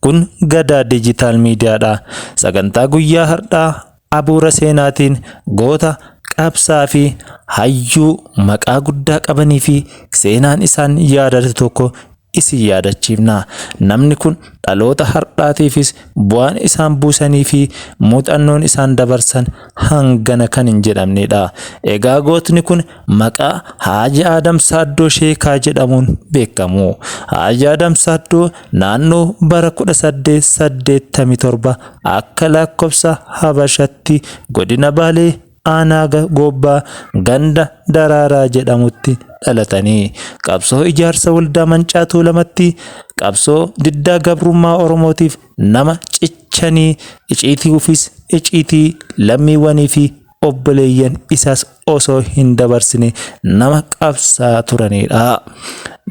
Kun Gadaa Diijitaal Miidiyaadha. Sagantaa guyyaa har'aa abuura seenaatiin goota qabsaa fi hayyuu maqaa guddaa qabanii fi seenaan isaan yaadatu tokko isin yaadachiifna. Namni kun dhaloota har'aatiifis bu'aan isaan buusanii fi muuxannoon isaan dabarsan hangana kan hin jedhamnedha. Egaa gootni kun maqaa Haaji Aadam Saaddoo Sheekaa jedhamuun beekamu. Haaji Aadam Saaddoo naannoo bara 1887 akka lakkoofsa Habashatti godina Baalee aanaa Goobbaa ganda Daraaraa jedhamutti dhalatanii qabsoo ijaarsa waldaa Mancaa Tuulamatti qabsoo diddaa gabrummaa Oromootiif nama cichanii iciitii ofiis iciitii lammiiwwanii fi obboleeyyan isaas osoo hin dabarsine nama qabsaa turanidha.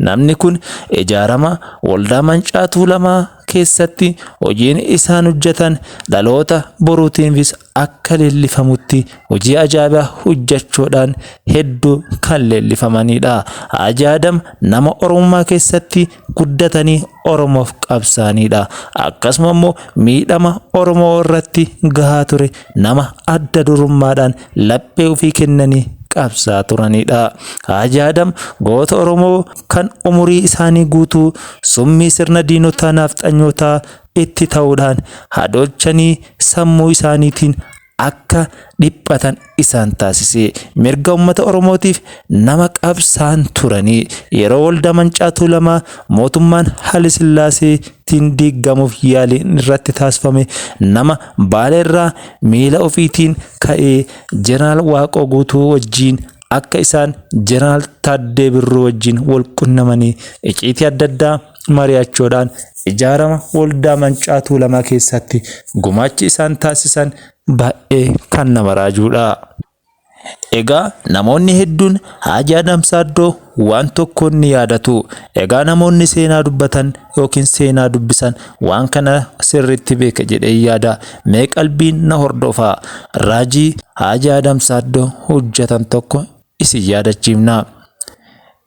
Namni kun ijaarama waldaa Mancaa Tuulamaa keessatti hojiin isaan hojjetan dhaloota boruutiifis akka leellifamutti hojii ajaa'ibaa hojjechuudhaan hedduu kan leellifamanidha. Haaji Adam nama Oromummaa keessatti guddatanii Oromoof qabsaanidha. Akkasuma immoo miidhama Oromoo irratti gahaa ture nama adda durummaadhaan laphee ofii kennanii qabsaa turanidha. Haaji Adam goota Oromoo kan umurii isaanii guutuu summii sirna diinotaa nafxanyootaa itti ta'uudhaan hadoolchanii sammuu isaaniitiin akka dhiphatan isaan taasise. Mirga uummata Oromootiif nama qabsaan turanii yeroo waldaa Mancaa Tuulamaa mootummaan Haile Sillaaseetiin diigamuuf yaaliin irratti taasifame nama Baalee irraa miila ofiitiin ka'ee Jeneraal Waaqoo Guutuu wajjin akka isaan Jeneraal Taaddee Birruu wajjin wal qunnamanii icciitii adda addaa mari'achuudhaan ijaarama waldaa Mancaa Tuulamaa keessatti gumaachi isaan taasisan baay'ee kan nama raajuudha. Egaa namoonni hedduun Haaji Adam Saaddoo waan tokkoon ni yaadatu. Egaa namoonni seenaa dubbatan yookiin seenaa dubbisan waan kana sirriitti beeka jedhee yaada. Mee qalbiin na hordofaa. Raajii Haaji Adam Saaddoo hojjetan tokko isin yaadachiifna.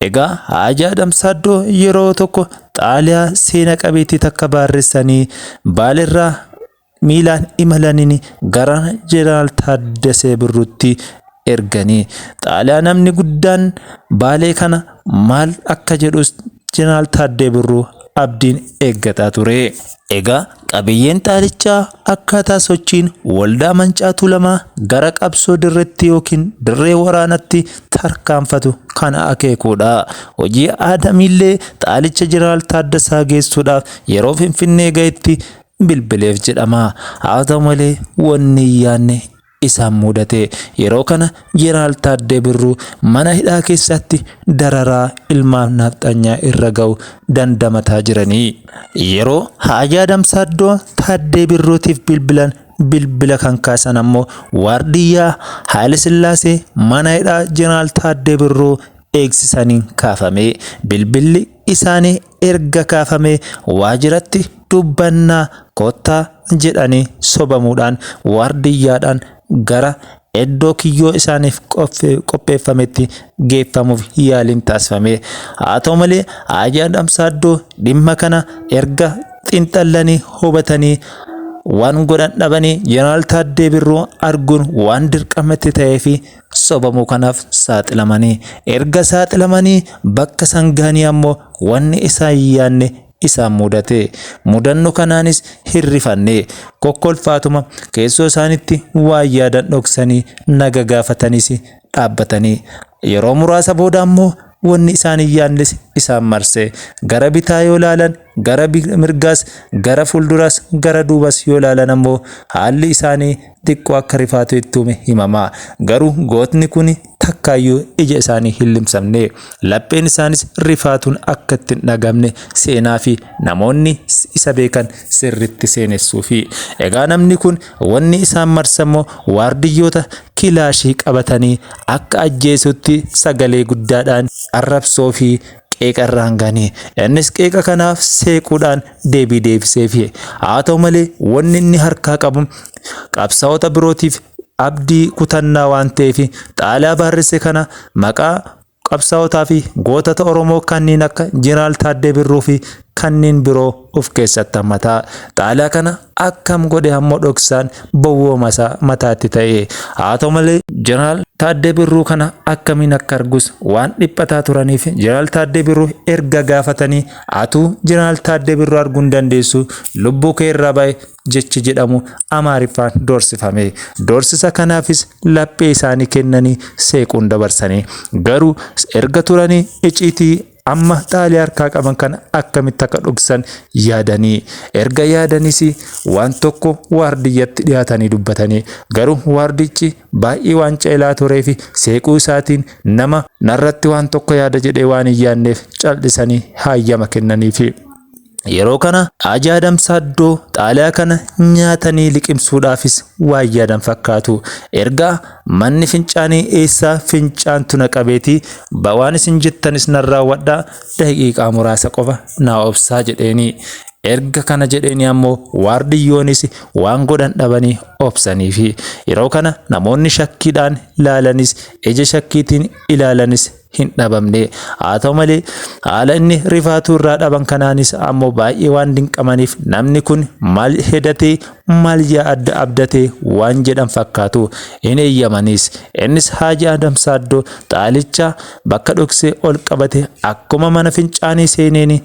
Egaa Haaji Adam Saaddoo yeroo tokko Xaaliyaa seena qabeettii takka barreessanii Baaleerraa miilaan imalaniin gara Jeneraal Taaddasee Birruutti erganii Xaaliyaa namni guddaan Baalee kana maal akka jedhus Jeneraal Taaddee Birruu abdiin eeggataa ture. Egaa qabiyyeen xaalichaa akkaataa sochiin waldaa Mancaa Tuulamaa gara qabsoo dirreetti yookiin dirree waraanatti tarkaanfatu kan akeekuudha. Hojii Aadamiillee xaalicha Jeneraal Taaddasaa geessuudhaaf yeroo Finfinnee ga'etti bilbileef jedhama. Haa ta'u malee wanni hin yaadne isaan mudate. Yeroo kana Jeneraal Taaddee Birruu mana hidhaa keessatti dararaa ilmaan nafxanyaa irra ga'u dandamataa jiranii. Yeroo Haaji Adam Saaddoo Taaddee Birruutiif bilbilan bilbila kan kaasan ammoo waardiyyaa Haile Sillaasee mana hidhaa Jeneraal Taaddee Birruu eegsisaniin kaafame. Bilbilli isaanii erga kaafame waajiratti dubbannaa kottaa jedhanii sobamuudhaan waardiyyaadhaan gara iddoo kiyyoo isaaniif qopheeffametti geeffamuuf yaaliin taasifame. Haa ta'u malee Haaji Adam Saaddoo dhimma kana erga xiinxallanii hubatanii waan godhan dhabanii Jeneraal Taaddee Birruu arguun waan dirqamatti ta'ee fi sobamuu kanaaf saaxilamanii erga saaxilamanii bakka san gahanii ammoo wanni isaan yaadne isaan mudate. Mudannoo kanaanis hirrifanne kokkolfaatuma keessoo isaanitti waan yaadan dhoksanii naga gaafataniis dhaabbatanii yeroo muraasa booda ammoo wanni isaan hin yaadnes isaan marse. Gara bitaa yoo laalan, gara mirgaas, gara fuulduraas, gara duubas yoo laalan ammoo haalli isaanii xiqqoo akka rifaatu itti himama. Garuu gootni kun takkaayyuu ija isaanii hin limsamne. Lapheen isaanis rifaatuun akka itti hin dhagamne seenaa fi namoonni isa beekan sirriitti seenessuufi. Egaa namni kun wanni isaan marsammoo waardiyyoota kilaashii qabatanii akka ajjeesutti sagalee guddaadhaan arrabsoo fi qeeqa irraan gahanii. Innis qeeqa kanaaf seequudhaan deebii deebiseefi. Haa ta'u malee wanni inni harkaa qabu qabsaa'ota birootiif abdii kutannaa waan ta'eef xaaliyaa barreesse kana maqaa qabsaa'otaa fi gootota Oromoo kanneen akka Jeneraal Taaddee Birruu fi kanneen biroo of keessatti hammata. Xaaliyaa kana akkam godhe ammoo dhoksaan bowwoo mataatti ta'e. Haa ta'u malee Jeneraal Taaddee Birruu kana akkamiin akka argus waan dhiphataa turaniif Jeneraal Taaddee Birruu erga gaafatanii atuu Jeneraal Taaddee Birruu arguu hin dandeessu lubbuu kee irraa ba'e jechi jedhamu Amaariffaan doorsifame. Doorsisa kanaafis laphee isaanii kennanii seequun dabarsanii. Garuu erga turanii iciitii amma xaaliyaa harkaa qaban kana akkamitti akka dhoksan yaadanii. Erga yaadanis waan tokko waardiyyatti dhiyaatanii dubbatanii. Garuu waardichi baay'ee waan ceelaa tureef seequu isaatiin nama narratti waan tokko yaada jedhee waan hin yaadneef cal'isanii hayyama kennaniifi. Yeroo kana Haaji Adam Saaddoo xaaliyaa kana nyaatanii liqimsuudhaafis waan yaadan fakkaatu. Erga manni fincaanii eessaa fincaantu na qabeetii waan isin jettanis nan raawwadhaa daqiiqaa muraasa qofa naa obsaa jedheeni. Erga kana jedheeni ammoo waardiyyoonis waan godhan dhabanii obsaniifi. Yeroo kana namoonni shakkiidhaan ilaalanis ija shakkiitiin ilaalanis hin dhabamne. Haa ta'u malee haala inni rifaatuu irraa dhaban kanaanis ammoo baay'ee waan dinqamaniif namni kun maal hedatee maal yaadda abdatee waan jedhan fakkaatu hin eeyyamanis. Innis Haaji Adam Saaddoo xaalicha bakka dhoksee ol qabate akkuma mana fincaanii seeneen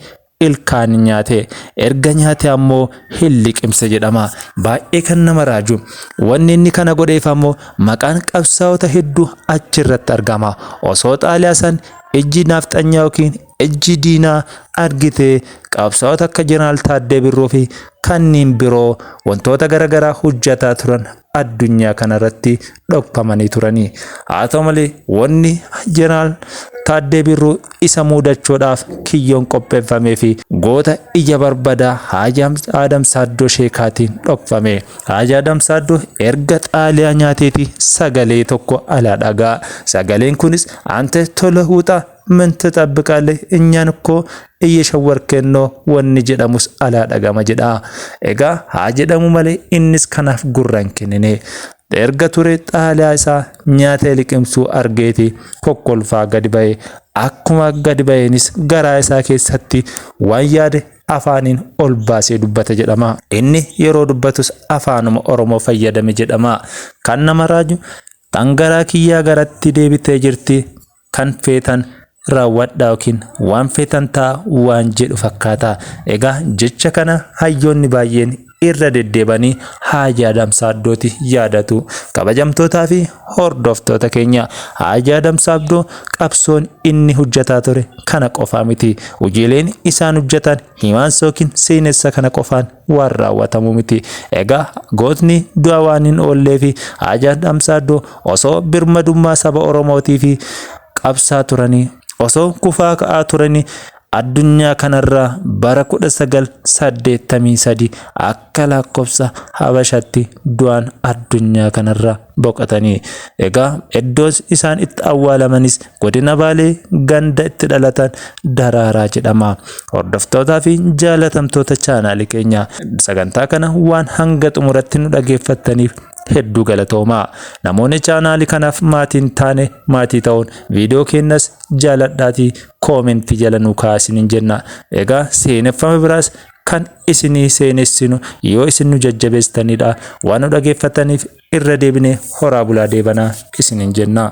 ilkaan nyaate. Erga nyaate ammoo hin liqimse jedhama. Baay'ee kan nama raaju. Wanni inni kana godheef ammoo maqaan qabsaa'ota hedduu achirratti argama. Osoo xaaliyaa san ijji naafxanyaa yookiin ijji diinaa argite qabsaa'ota akka Jeneraal Taaddee Birruu fi kanneen biroo wantoota garaagaraa hojjetaa turan addunyaa kanarratti dhokfamanii turanii. Haa ta'u malee wanni Jeneraal Taaddee Birruu isa muudachuudhaaf kiyyoon qopheeffamee fi goota ija barbadaa Haaji Adam Saaddoo Sheekaatiin dhokfame. Haaji Adam Saaddoo erga xaaliyaa nyaateeti sagalee tokko alaa dhagaa. Sagaleen kunis ante tola wuxa ምን ትጠብቃለህ? እኛን እኮ እየሸወርከን ነው wanni jedhamus alaa dhagama jedha. Egaa haa jedhamu malee innis kanaaf gurra hin kennine. Erga ture xaaliyaa isaa nyaata liqimsuu argeeti kokkolfaa gadi ba'e. Akkuma gadi ba'eenis garaa isaa keessatti waan yaade afaaniin ol baasee dubbate jedhama. Inni yeroo dubbatus afaanuma Oromoo fayyadame jedhama. Kan nama raaju kan garaa kiyyaa garatti deebitee jirti kan feetan raawwadhaa yookiin waan feetan ta'a waan jedhu fakkaata. Egaa jecha kana hayyoonni baay'een irra deddeebanii Haaji Adam Saaddooti yaadatu. Kabajamtootaa fi hordoftoota keenya Haaji Adam Saaddoo qabsoon inni hojjetaa ture kana qofaa miti. Hojiileen isaan hojjetan himaansa yookiin seenessa kana qofaan waan raawwatamu miti. Egaa gootni du'a waan hin oollee fi Haaji Adam Saaddoo osoo birmadummaa saba Oromootii fi qabsaa turanii osoo kufaa ka'aa turanii addunyaa kanarraa bara 1983 akka lakkoofsa Habashatti du'aan addunyaa kanarraa boqotanii. Egaa iddoo isaan itti awwaalamanis godina Baalee ganda itti dhalatan Daraaraa jedhama. Hordoftootaa fi jaalatamtoota chaanaalii keenya sagantaa kana waan hanga xumuratti nu dhageeffattaniif hedduu galatoomaa. Namoonni chaanaalii kanaaf maatii hin taane maatii ta'uun viidiyoo keenyas jaaladhaatii koomentii jala nu kaasiniin jenna. Egaa seeneffama biraas kan isinii seenessinu yoo isin nu jajjabeessitanidha. Waan nu dhageeffataniif irra deebinee horaa bulaa deebanaa isiniin jenna.